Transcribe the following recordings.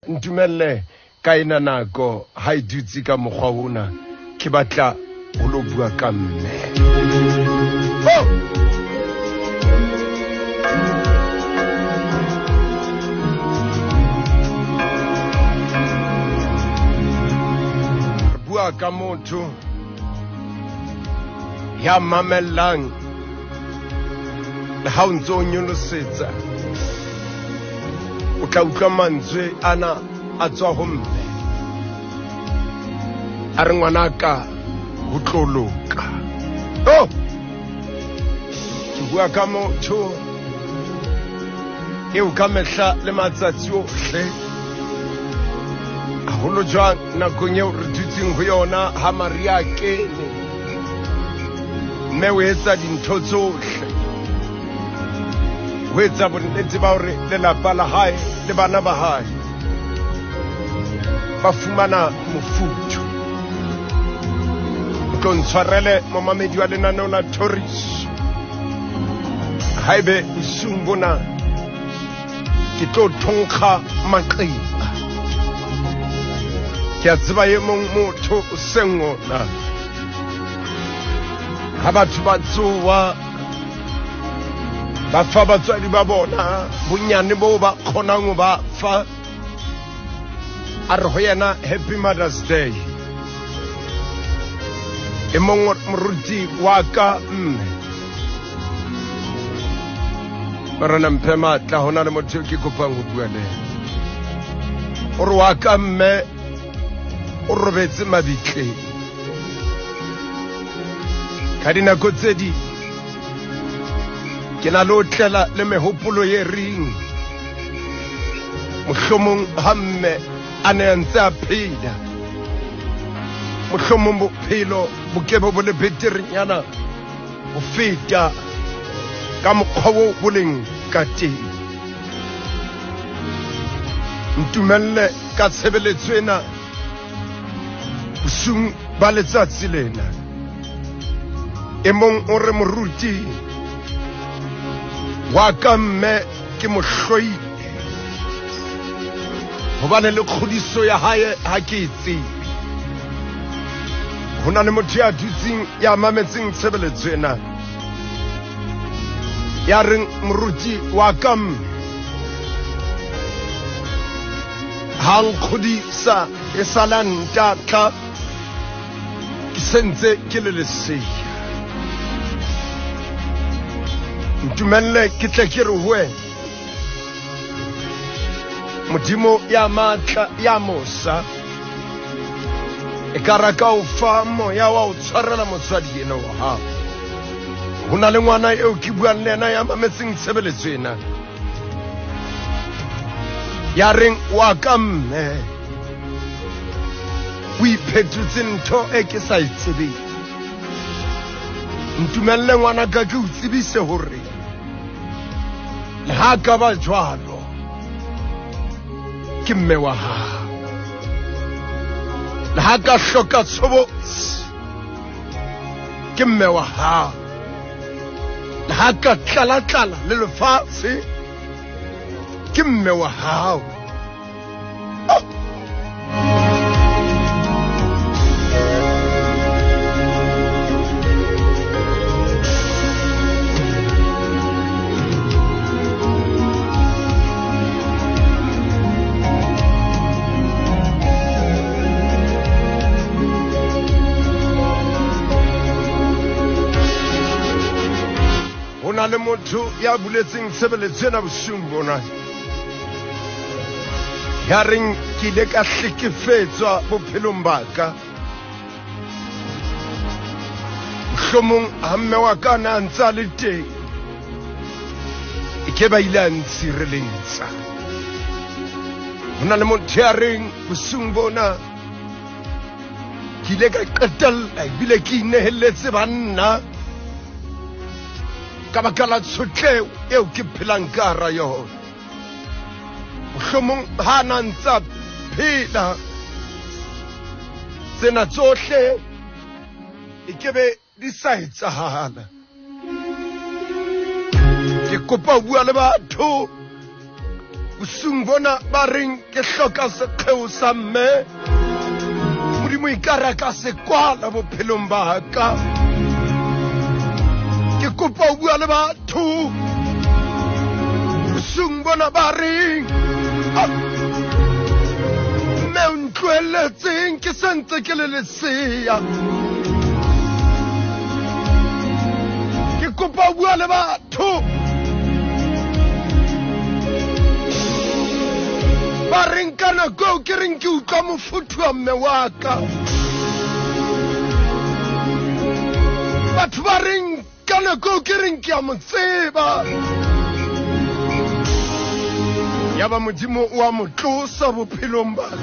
Ntumelle ka ena nako ha e dutse ka mokgwa ona, ke batla ho lo bua ka mme. Oh! Re bua ka motho ya mamellang le ha o ntse o nyolosetsa, o tla utlwa mantswe ana a tswa ho mme a re, ngwanaka, ho tlo loka. Oh! Ke bua ka motho eo ka mehla le matsatsi ohle, haholo jwang nakong eo re dutseng ho yona ha Maria a kene, mme o etsa dintho tsohle ho etsa bonnete ba hore lelapa la hae le bana ba hae ba fumana mofuthu. O tlo ntshwarele, momamedi wa lenaneo la Thoriso, haebe bosiung bona ke tlo thonkga maqeba. Ke a tseba e mong motho o seng ona ha batho ba tsoa ba fa batswadi ba bona bonyane boo ba kgonang ho ba fa, a re ho yena happy Mother's Day. E mong moruti wa ka mme, Morena mphe matla, ho na le motho eo ke kopang ho bua le ena. O re wa ka mme o robetse mabitleng. Ka dinako tse ding ke na le o tlela le mehopolo ye reng mohlomong ha mme a ne a ntse a phela, mohlomong bophelo bo ke bo bo le beterenyana ho feta ka mokgwa wo bo leng ka teng. Ntumelle ka tshebeletso ena bosiung ba letsatsi lena. E mong o re, moruti wa ka mme ke mo hloile hobane le kgodiso ya hae ha ke e tsebe. Ho na le motho ya dutseng ya mametseng tshebeletso ena ya reng, moruti wa ka mme ha nkgodisa e sala ntatla ke sentse ke le leseya. Ntumelle ke tle ke re ho wena, Modimo ya matla ya mosa e ka raka o fa moya wa o tshwarela motswadi ena wa hao. Ho na le ngwana eo ke buang le yena ya mametseng tshebeletso ena ya reng wa ka mme o iphetotse ntho e ke sa e tsebeng. Ntumelle ngwana ka ke o tsebise hore le ha ka ba jwalo ke mme wa hao, le ha ka hloka tshobotsi ke mme wa hao, le ha ka tlala-tlala le lefatshe ke mme wa hao. Oh! Ho na le motho ya buletseng tshebeletso ena bosiung bona ya reng ke ile ka hlekefetswa bophelong ba ka, mohlomong ha mme wa ka na ntse a le teng e ke ba ile a ntshireletsa. Ho na le motho ya reng bosiung bona ke ile ka qetella ebile ke inehelletse banna ka baka la tshotleo eo ke phelang ka hara yona. Mohlomong ha na ntsa phela tsena tsohle e ke be di sa etsahala. Ke kopa ho bua le batho. Bosiung bona ba reng ke hloka sekgeo sa mme. Modimo e ka re ka se kwala bophelong ba ka. Ke kopa o bua le batho. Bosiung bona ba reng mme o ntlohelletseng ke sentse ke le lesea. Ke kopa o bua le batho. Ba reng ka nako eo ke reng ke utlwa mofuthu wa mme wa ka. Batho ba reng ka nako eo ke reng ke a mo tseba. Ya ba Modimo o a mo tlosa bophelong ba ka.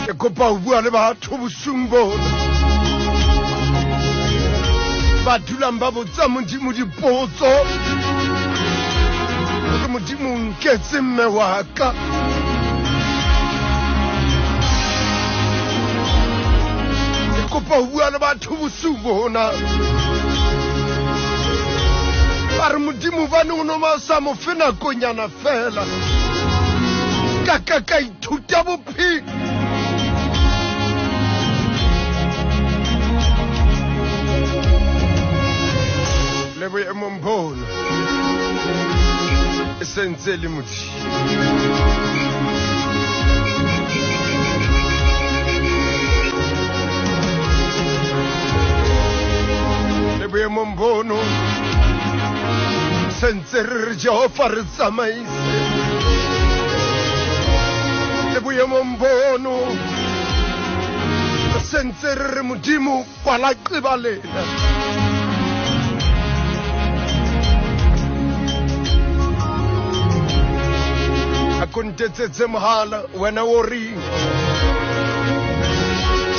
Ke kopa ho bua le batho bosiung bona ba dulang ba botsa Modimo dipotso hore Modimo o nketse mme wa ka. Ke kopa ho bua le batho bosiu bona ba re Modimo bane o no ba sa mo fe nakonyana fela ka ka ka ithuta bophelo. Le boemong bono e sentse e le Modimo. Le boemong bono sentse re re Jehova re tsamaise. Le boemong bono sentse re re Modimo kwala qeba lena. A ko ntetsetse mohala wena o reng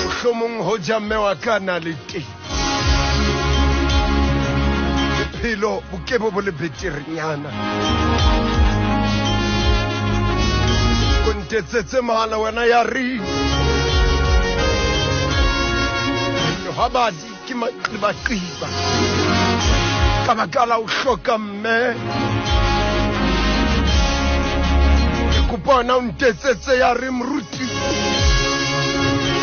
mohlomong hoja mme wa ka na le teng bophelo bo ke bo bo le beterenyana. Ko ntetsetse mohala wena ya reng mehwabadi ke maqibaqhiba ka baka la ho hloka mme. Ke kopa wena o ntetsetse ya re moruti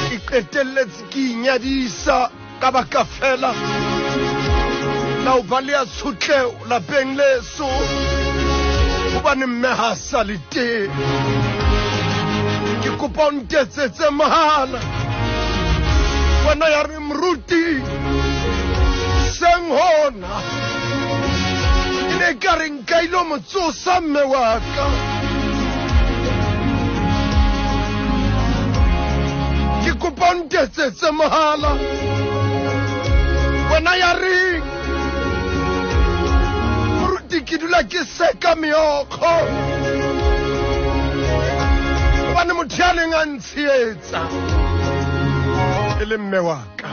ke qetelletse ke inyadisa ka baka fela la ho ba le ya tshotleho lapeng leso hobane mme ha sa le teng. Ke kopa o ntetsetse mohala wena ya re moruti seng hona ke ne ka re nka ilo mo tsosa mme wa ka. Ke kopa o ntetsetse mohala wena ya reng moruti ke dula ke seka meokgo hobane motho ya neng a ntshehetsa e le mme wa ka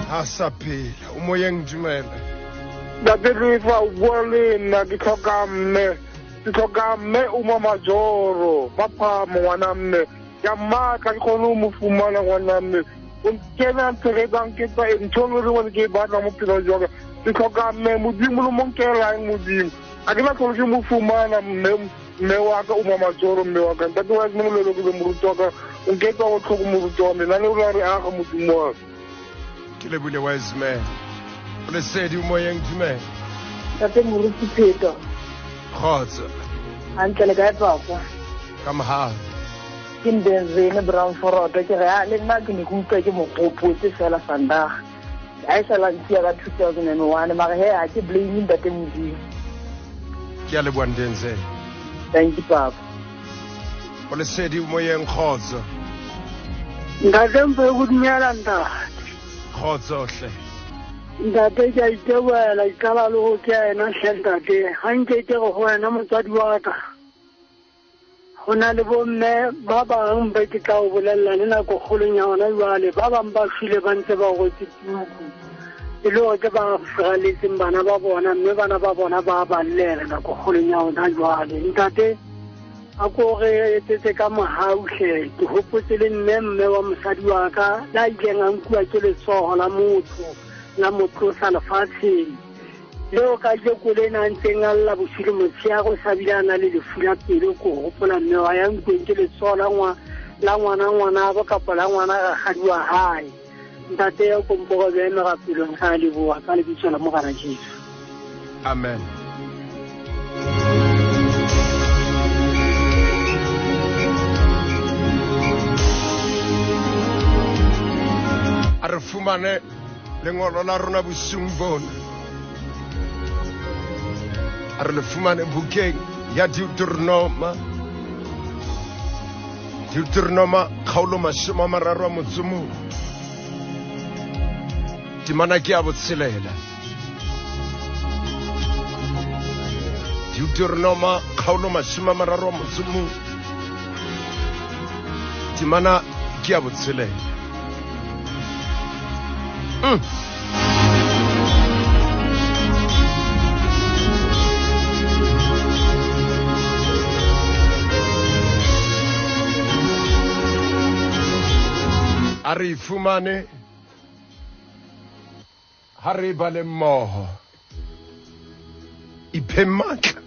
ha sa phela. O moyeng, dumela. Ntate Lefa, o bua le nna ke tlhoka mme, ke tlhoka mme o mo majoro ba phamo ngwana mme ke a mmatla ke kgone ho mo fumana ngwana mme o kena ntshegetsang ke tsa ntho e nngwe le ke e batla mo phelong jwa ka. Ke tlhoka mme Modimo le mo nkelang Modimo a ke na tlhole ke mo fumana mme mme wa ka o mo majoro mme wa ka ntate wa ke molelo ke moruti wa ka o nketsa go tlhoko moruti wa me nna le o re aga Modimo wa ka. Ke lebile wise man. O lesedi o moyeng, dumela. Ntate moruti Pheto. Kgotso. Hantle le kae papa? Ka mohau. Ke Ndenzene Brown Foroto ke re a le nna ke ne ke utlwa ke mogopotse fela Sandaga. A e sala ntsia ka 2001 mara he ha ke blame ntate Modimo. Ke a leboha Ndenzene. Thank you papa. O lesedi o moyeng, kgotso. Ntate mpe go dumela ntate. Kgotso hle. Ntate ke a itebohela ke qala le ho kena hle ntate. Ha nke ke re ho wena motswadi wa ka. Ho na le bomme ba bang ba ke tla o bolella le nako kgolong ya hona jwale ba bang ba shwele ba ntse ba rwetse tuku. E le hore ke ba furaletseng bana ba bona, mme bana ba bona ba ba llela nako kgolong ya ona jwale. Ntate, a ko re etsetse ka mohau hle. Ke hopotse le mme wa mosadi wa ka, la ileng a nkuwa ke letsoho la motho, la mo tlosa lefatsheng. Leo ka jeko lena a ntseng a lla bosiu le motshehare, o sa bile a na le lefu la pelo. Ko hopola mme wa ya nkuweng ke letsoho la la ngwana ngwanabo kapa la ngwana rakgadi wa hae. Ntate, ya komporo be merapelong, re a leboha ka lebitso la Morena Jesu. Amen. A re fumane lengolo la rona bosiung bona. A re le fumane bukeng ya Deuteronoma. Deuteronoma kgaolo 31. Temana ke ya 6. Deuteronoma kgaolo 31. Temana ke ya 6. A re fumane ha re bale mmoho. Iphe matla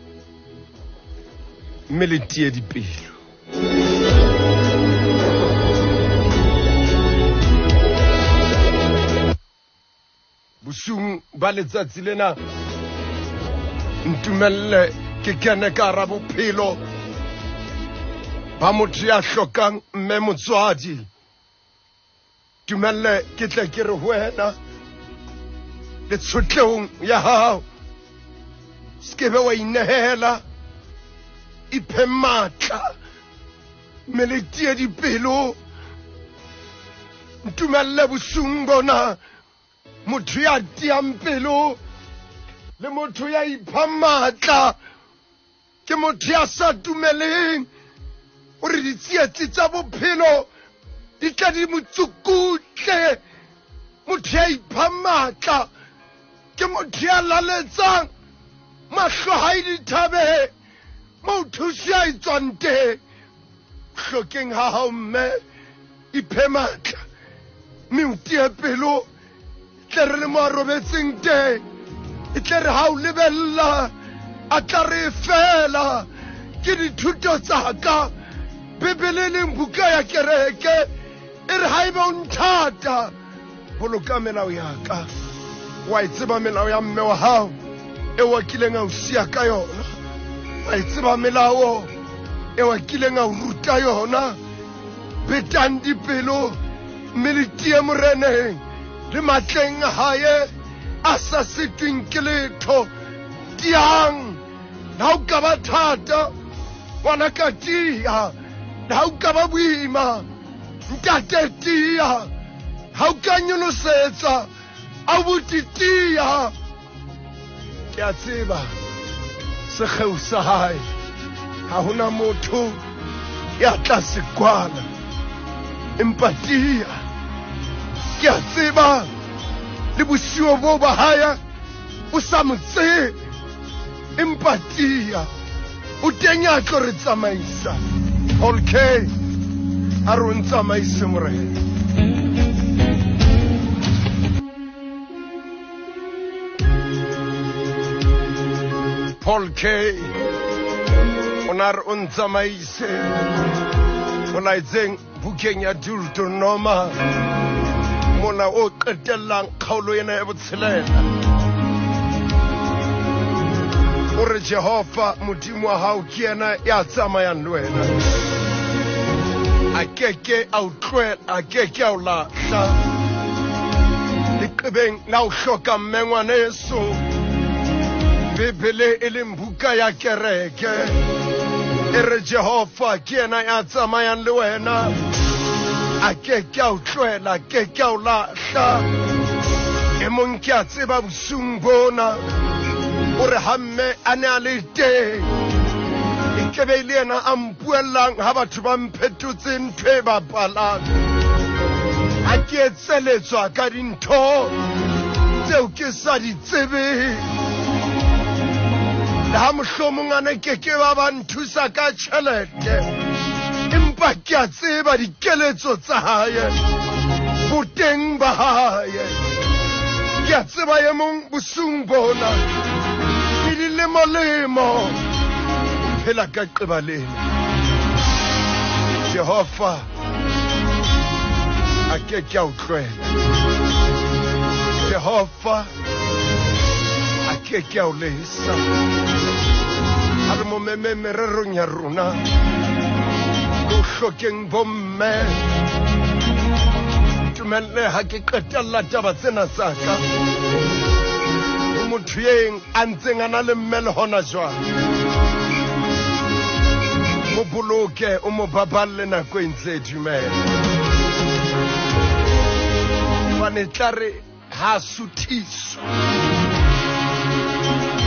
mme le tie dipelo. Bosiung ba letsatsi lena, ntumelle ke kene ka hara bophelo ba motho ya hlokang mme motswadi. Dumelle ke tle ke re ho wena le tshotlehong ya hao, se ke be wa inehela. Iphe matla mme le tie dipelo. Ntumelle bosiung bona, motho ya tiang pelo le motho ya iphang matla ke motho ya sa dumeleng hore ditsietsi tsa bophelo di tla di mo tsukutle. Motho ya iphang matla ke motho ya laletsang mahlo hae dithabeng moo thuso ya e tswang teng. Hlokeng ha hao mme, iphe matla mme o tie pelo. Tle re le mo a robetseng teng, e tle re ha o lebella a tla re fela ke dithuto tsa ka. Bibele leng buka ya kereke e re haeba o nthata, boloka melao ya ka. Wa e tseba melao ya mme wa hao eo a kileng a o siya ka yona. Wa e tseba melao eo a kileng a o ruta yona. Betang dipelo mme le tie moreneng le matleng a hae a sa sitweng ke letho. Tiang le ha o ka ba thata, ngwana ka tia. Le ha o ka ba boima, ntate tia. Ha o ka nyolosetsa, abuti tia. Ke a tseba sekgeo sa hae, ha hona motho ya tla se kwala, empa tia. Ke a tseba le bosiu bo ba hae o sa mo tsebe, empa tia. O teng ya tlo re tsamaisa. Paul K a re o ntsamaise morena. Paul K o na re o ntsamaise, o laetseng bukeng ya Deuteronoma mona o qetellang kgaolo ena ya 6. O re Jehova Modimo wa hao ke yena ya tsamayang le wena, a keke a o tlohela, a keke a o lahla. Leqebeng la o hloka mme ngwaneso, Bibele e leng buka ya kereke e re Jehova ke yena ya tsamayang le wena, a keke a o tlohela, a keke a o lahla. E mong ke a tseba bosiung bona o re ha mme a ne a le teng, e kebe e le yena a mpuellang ha batho ba mphetotse ntho e bapalang. Ha ke etseletswa ka dintho. Tseo ke sa di tsebeng. Le ha mohlomong a ne ke ke ba ba nthusa ka tjhelete, empa ke a tseba dikeletso tsa hae, boteng ba hae. Ke a tseba e mong bosung bona ke dilemolemo phela ka qeba lena. Jehova a ke ke a o tlohela. Jehova a ke ke a o lesa. Ha re mo meme mererong ya rona, ko hlokeng bomme. Ntumelle ha ke qetella taba tsena tsa ka. Ho motho eng a ntseng a na le mme le hona jwale. Mo boloke, o mo baballe nako e ntse e dumela. Hobane tla re ha suthiswa,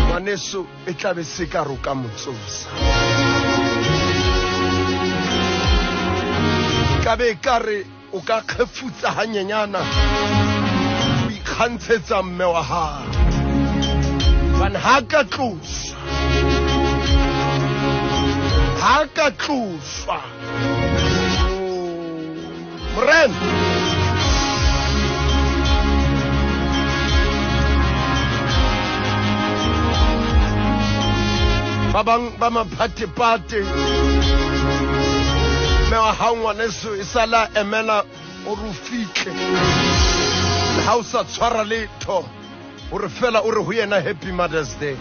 ngwaneso e tla be se ka roka motsosa. Ka be ka re o ka kgefutsa hanyenyana o ikgantshetsa mme wa hao. Hobane ha ka tloswa, ha ka tloswa, Morena ba bang ba maphatepate mme wa hao ngwaneso e sala emela o re o fitlhe le ha o sa tshwara letho o re fela o re ho yena happy Mother's Day.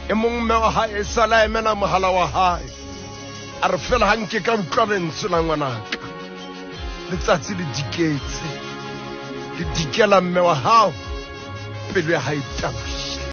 E mong mme wa hae e sala emela mohala wa hae a re fela ha nke ka utlwa lentswe la ngwanaka letsatsi le diketse le dikela mme wa hao pelo ya hae tabohile.